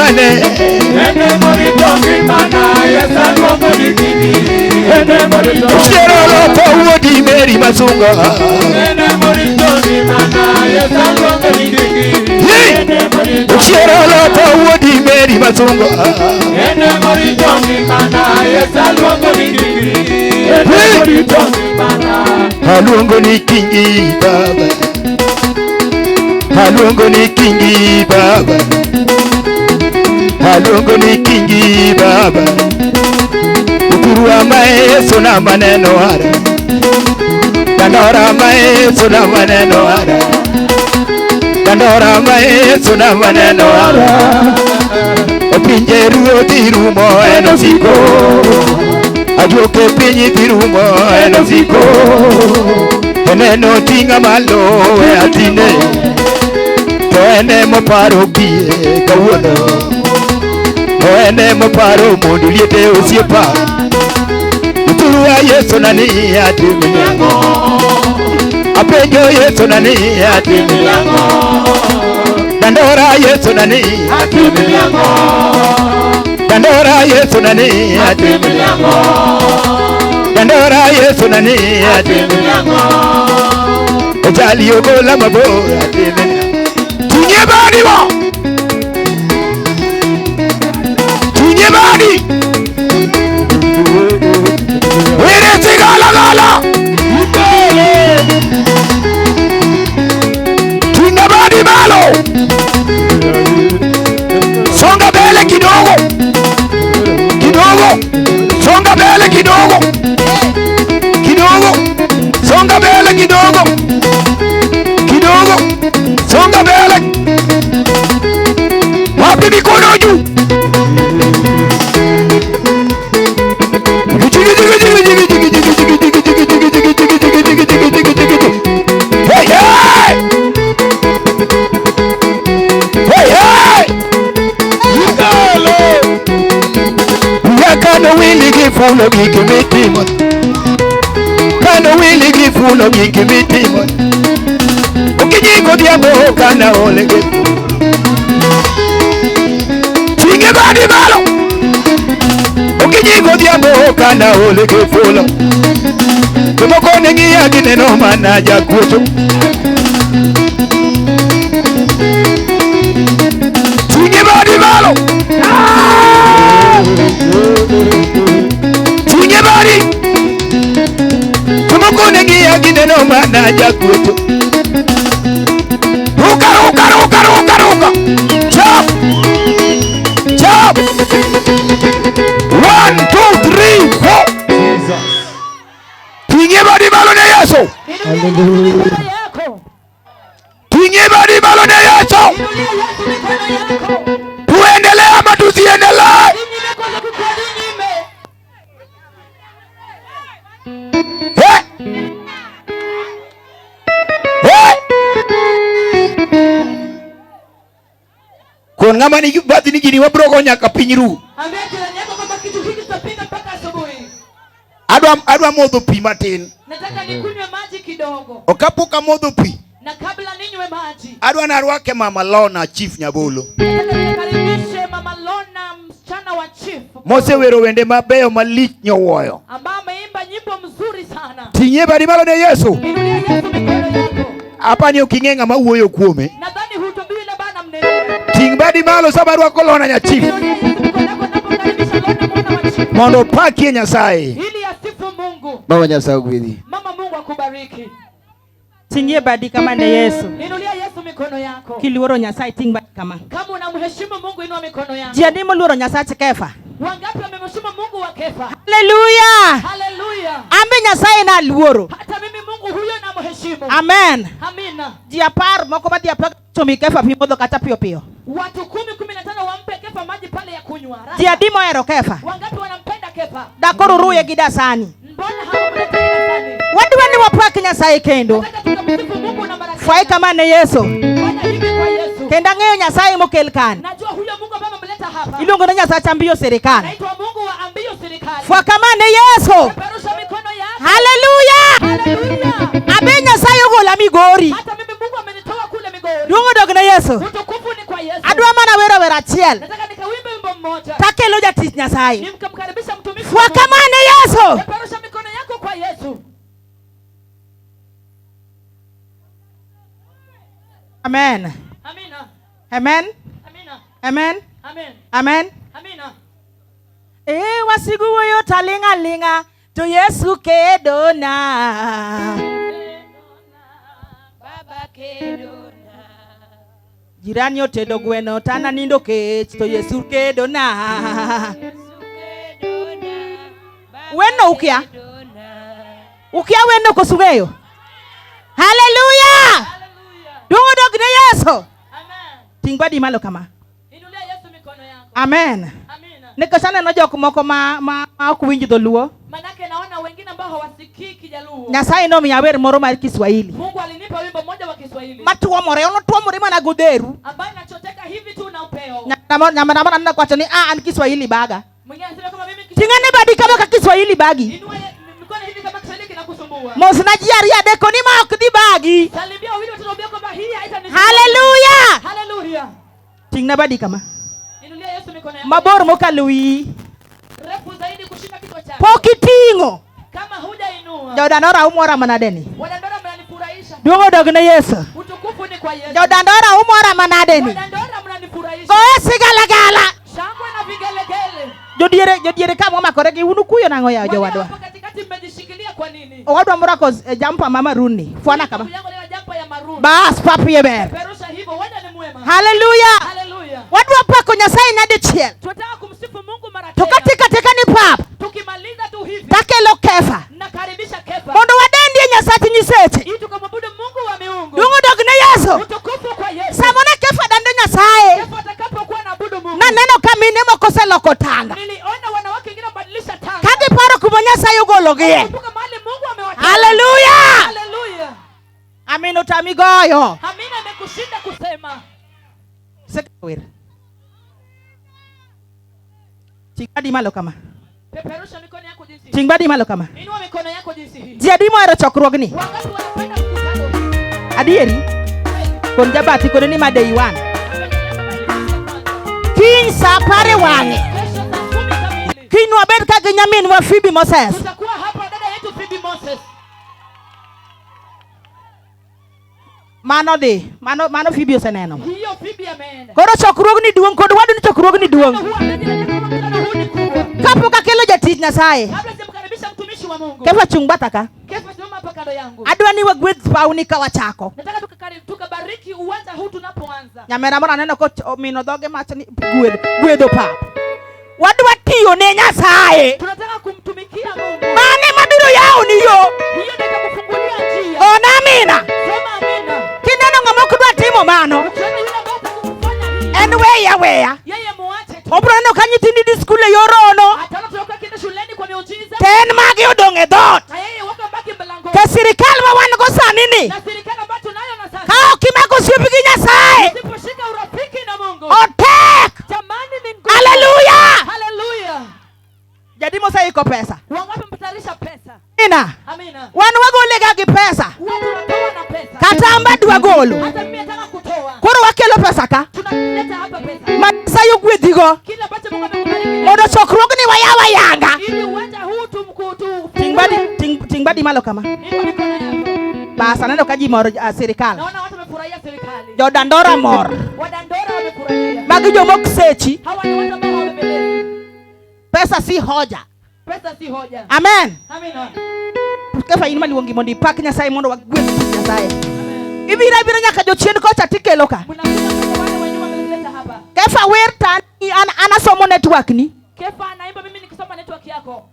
ngimane. Ochiero loko wuodi Meri Masunga. Ochiero loko wuodi Meri Masunga. Aluongo ni Kingi Baba. Aluongo ni Kingi Baba. Aluongo ni Kingi Baba. Ukuru maeso na maneno ara. Dandora maeso na maneno ara. Dandora maeso na maneno ara. Opinje ruoth rumo en osiko. Ajuoke piny dhi rumo en osiko. Oneno ting'a malo e atine. To en emoparo gie kawuono. To en emoparo mondo liete osiepa. Uturwa Yesu nani atimni ang'o? Apenjo Yesu nani atimni ang'o? Dandora Yesu nani atimni ang'o? Dandora Yesu nani atimni ang'o? Dandora Yesu nani atimni ang'o? Ojali ogola mabor atimni ang'o? Tinye badi mo! Tinye badi! Were sigala gala! Tinga badi malo! Songa mbele kidogo! Kidogo! Songa mbele kidogo! Kidogo! Songa mbele kidogo! Kidogo! Songa mbele! Wapi mikono juu? Hey, hey! Hey, hey! Kano wili gifulo gikimitimo. Kano wili gifulo gikimitimo. Ukijiko diambo kana olege. Tinge badi malo. Ukijiko diambo kana olege fulo. Kumoko nengi agineno mana jakuto. Tinge badi malo. Tinge badi. Kumoko nengi agineno mana jakuto. Ruka ruka ruka ruka ruka. Chop. Chop. 1 2 3 4. Tinge badi malo ne Yesu. Tinge badi malo ne Yesu. Tuendelee ama tusiendelee? Hey! Hey! Kon ng'ama ni bathi ni gini wabro go nyaka piny ru. Ambia jirani yako kwamba kitu hiki tutapinga mpaka asubuhi. Adwa modho pi matin. Nataka nikunywe maji kidogo. Kapok amodho pi. Na kabla ninywe maji. Adwa narwake Mama Lona Chief Nyabolo. Nataka nikaribishe Mama Lona msichana wa Chief. Mosewero wende mabeyo malich nyowuoyo. Ambaye ameimba nyimbo mzuri sana. Ting'e badi malo ne Yesu. Inulia Yesu mikono yako. Hapa ni ok ing'e ng'ama wuoyo kuome. Nadhani hutobii yule bana mnenea. Ting' badi malo sama arwako Lona nya Chief. Inulia Yesu mikono yako napokaribisha Lona mwana wa Chief. Mondo opakie Nyasaye. Ili asifu Mungu. Mama Nyasaye ogwedhi. Mama Mungu akubariki. Ting'ie badi kama ne Yesu. Inulia Yesu mikono yako. Kiluoro Nyasaye ting' badi kama. Kama unamheshimu Mungu inua mikono yako. Ji adi moluoro Nyasaye Kefa? Wangapi wamemheshimu Mungu wa Kefa? Haleluya. Haleluya. Ambe Nyasaye na luoro. Hata mimi Mungu huyo namheshimu. Amen. Amina. Ji apar moko madhi apar to mi Kefa pi modho kata piyo piyo. Watu 10 15 wampe Kefa maji pale ya kunywa. Ji adi mohero Kefa? Wangapi wanampenda Kefa? Dakoro ruye gi dasani. Mbona hawamleti dasani? Wadwa ni wapak Nyasaye kendo. Nataka tukamsifu Mungu na baraka. Fwai kama ne Yesu. Fanya hivi kwa Yesu. Kendo ang'eyo Nyasaye mokel kan. Najua huyo Mungu ambaye amemleta hapa. Iluongo ni Nyasaye ambiyo sirikal. Naitwa Mungu wa ambiyo sirikal. Fwa kama ne Yesu. Peperusha mikono yako. Haleluya. Haleluya. Abe Nyasaye ogola Migori. Hata mimi Mungu amenitoa kule Migori. Duong' odog ne Yesu. Utukufu ni kwa Yesu. Adwa mana wero wer achiel. Nataka mmoja. Takelo jatich Nyasaye. Nimkamkaribisha mtumishi wa Mungu. Fwakamane Yesu. Peperusha mikono yako kwa Yesu. Amen. Amina. Amen. Amina. Amen. Amen. Amen. Amina. E wasigu wuoyo taling' aling'a to Yesu kedona. Baba kedona. Jirani otedo gweno tana nindo kech to Yesu kedona. Yesu kedona. Baba Weno ukia? kedona. Ukia wendo koso ung'eyo? Haleluya! Hallelujah. Duong' odog ne Yesu. Amen. Ting' badi malo kama. Inulia Yesu mikono yako. Amen. Amina. Nikech aneno jok moko ma ok winj dholuo. Manake naona wengine ambao hawasikii Kijaluo. Nyasaye nomiya wer moro mar Kiswahili. Mungu alinipa wimbo mmoja wa Kiswahili Matuomore, onotuomore mana godheru. ambayo inachoteka hivi tu na upeo. Nyamara aneno kwacho ni ah, an Kiswahili baga. Mwingine anasema kama mimi Ting'ane badi kama ka Kiswahili bagi. Inua mikono hivi kama Kiswahili kinakusumbua. Mosna ji ariyo adek ni ma ok dhi bagi. Salimia wawili watatu waambie kwamba hii haitanisumbua. Haleluya! Haleluya. Ting'na badi kama. Inulia Yesu mikono yako. Mabor mokalo wiyi. Refu zaidi kushinda kichwa chako. Pok iting'o. Kama hujainua. Jodandora umora manadeni. Wadandora mnanifurahisha. Duong' odog ne Yesu. Utukufu ni kwa Yesu. Jodandora umora manadeni. Wadandora mnanifurahisha. Goye sigalagala. Shangwe na vigelegele. Jodiere jodiere ka momakore gi un ukuyo nang'o ya Walio jowadwa? hapo katikati mmejishikilia kwa nini? Owadwa morwako jampa ma maroon ni. Fwana kama. Ndugu yangu leo jampa ya maroon. Bas papiye ber. Peperusha hivyo, wenda ni mwema. Haleluya. Haleluya. Wadwa pako Nyasaye nyadichiel. Tunataka kumsifu Mungu mara To tena. katika tika ni pap. Tukimaliza tu hivi Takelo Kefa. nakaribisha Kefa. Mondo wadendie Nyasach nyiseche. Ili tukamwabudu Mungu wa miungu. Duong' odog ne Yesu. Utukufu kwa Yesu. Samone Kefa dando Nyasaye. Kefa atakapokuwa naabudu Mungu. Naneno ka mine moko oseloko tanga. Niliona wanawake wengine wabadilisha tanga. Ka giparo kuma Nyasaye ogologie. Kumbuka mahali Mungu amewatoa. Haleluya. Haleluya. Amino tami goyo. Amina amekushinda kusema. Sekawer. Ting' badi malo kama. Peperusha mikono yako jinsi hii. Ting' badi malo kama. Inua mikono yako jinsi hii. Ji adi mohero chokruogni? Wangapi wanapenda mkutano huu? Adieri? Kweli. Kon jabati kone ni ma day one. Amependa Kiny sa apar e wang'e. Kesho saa 10 kamili. Kiny wabed ka gi nyaminwa Phoebe Moses. Tutakuwa hapa dada yetu Phoebe Moses. Mano dhi. Mano Phoebe oseneno. Hiyo Phoebe ameenda. Koro chokruogni duong' kod wadu ni chokruogni duong'. Huwa jirani yako mkutano huu ni kubwa. Kapok akelo jatich Nyasaye. Kabla sijamkaribisha mtumishi wa Mungu. Kefa chung' batha ka. Kefa simama hapa kando yangu. Adwa ni wagwedh pawni ka wachako. Nataka tukabariki uwanja huu tunapoanza. Nyamera moro aneno ko omino dhoge macho ni gwedho pap. Wadwa tiyo ne Nyasaye. Tunataka kumtumikia Mungu. Mane mabiro yawo ni yo. Hiyo ndio itakufungulia njia. Gona amina. Sema amina. Kineno ng'ama ok dwa timo mano. Ukiona yule ambaye hataki kufanya hii, En weya weya. yeye muache tu. Obiro neno ka nyithindi dhi skul e yor hono. Ataona tunakuwa kienda shuleni kwa miujiza. To en magi odong' e dhoot. Na yeye wako baki mlangoni. To sirikal ma wan go sani ni. Na serikali ambayo tunayo na sasa. Ka ok imako osiep gi Nyasaye. Usiposhika urafiki na Mungu. Otek. Jamani ni ngumu. Haleluya. Haleluya. Jadi moseiko pesa. Wangapi mtayarisha pesa? Amina. Amina. Wan wagolega gi pesa. Watu wanatoa na pesa. Kata amba dwa golo. Hata mimi nataka kutoa. Koro wakelo pesa ka. Tunaleta hapa pesa. Ma Nyasaye ogwedhigo. Kile ambacho Mungu amekubariki. Mondo chokruogni wayaw ayanga. Ili uwanja huu tumkutu. Ting' badi malo kama. Inua mikono yako. Bas aneno ka ji mor sirikal. Naona watu wamefurahia serikali. Jodandora mor. Wadandora wamefurahia. Magi jomok sechi. Hawa ni watu ambao hawabembelezi. Pesa si hoja. Pesa si hoja. Amen. Amina. Kefa in maluongi mondo ipak Nyasaye mondo wagwedh tich Nyasaye. Amen. Ibiro abira nyaka jochien kocha tikelo ka. Mnakuja mpaka wale wa nyuma mmeleta hapa. Kefa wer to an asomo network ni. Kefa anaimba mimi nikisoma network yako.